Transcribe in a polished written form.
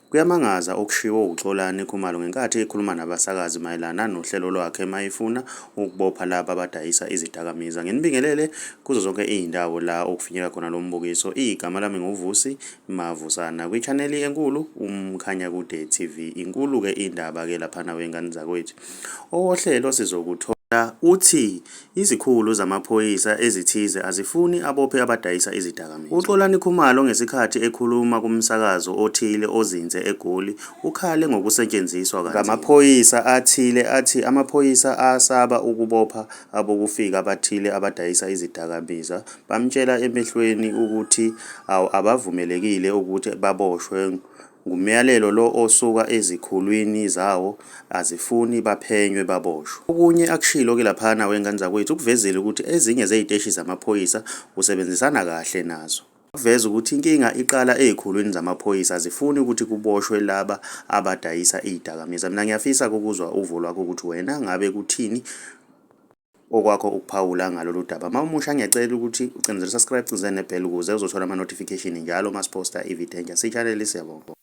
Kuyamangaza okushiwo wuXolani Khumalo ngenkathi ekhuluma nabasakazi mayelana nohlelo lwakhe mayefuna ukubopha laba abadayisa izidakamizwa. Nginibingelele kuzo zonke izindawo la okufinyeka khona lo mbukiso. Igama lami nguVusi Mavusana kwi-channel enkulu uMkhanyakude TV. Inkulu-ke indaba-ke laphana wengane zakwethu. Owohlelo sizokuthola uthi izikhulu zamaphoyisa ezithize azifuni abophe abadayisa izidakamizwa. UXolani Khumalo ngesikhathi ekhuluma kumsakazo othile ozinze eGoli ukhale ngokusetshenziswa kanzima ngamaphoyisa athile athi amaphoyisa asaba ukubopha abokufika abathile abadayisa izidakamizwa bamtshela emehlweni ukuthi abavumelekile ukuthi baboshwe Ngumyalelo lo osuka ezikhulwini zawo azifuni baphenywe baboshwe. Okunye akushilo ke laphana wengane zakwethu ukuvezile ukuthi ezinye zey'teshi zamaphoyisa usebenzisana kahle nazo. Waveza ukuthi inkinga iqala ey'khulwini zamaphoyisa azifuni ukuthi kuboshwe laba abadayisa iy'dakamizwa. Mina ngiyafisa ukuzwa uvo lwakho ukuthi wena ngabe kuthini okwakho ukuphawula ngalolu daba. Uma umusha ngiyacela ukuthi ucindezele subscribe, ucindezele nebell ukuze uzothola ama-notification njalo uma siposta ividiyo entsha. Sitshalele siyabonga.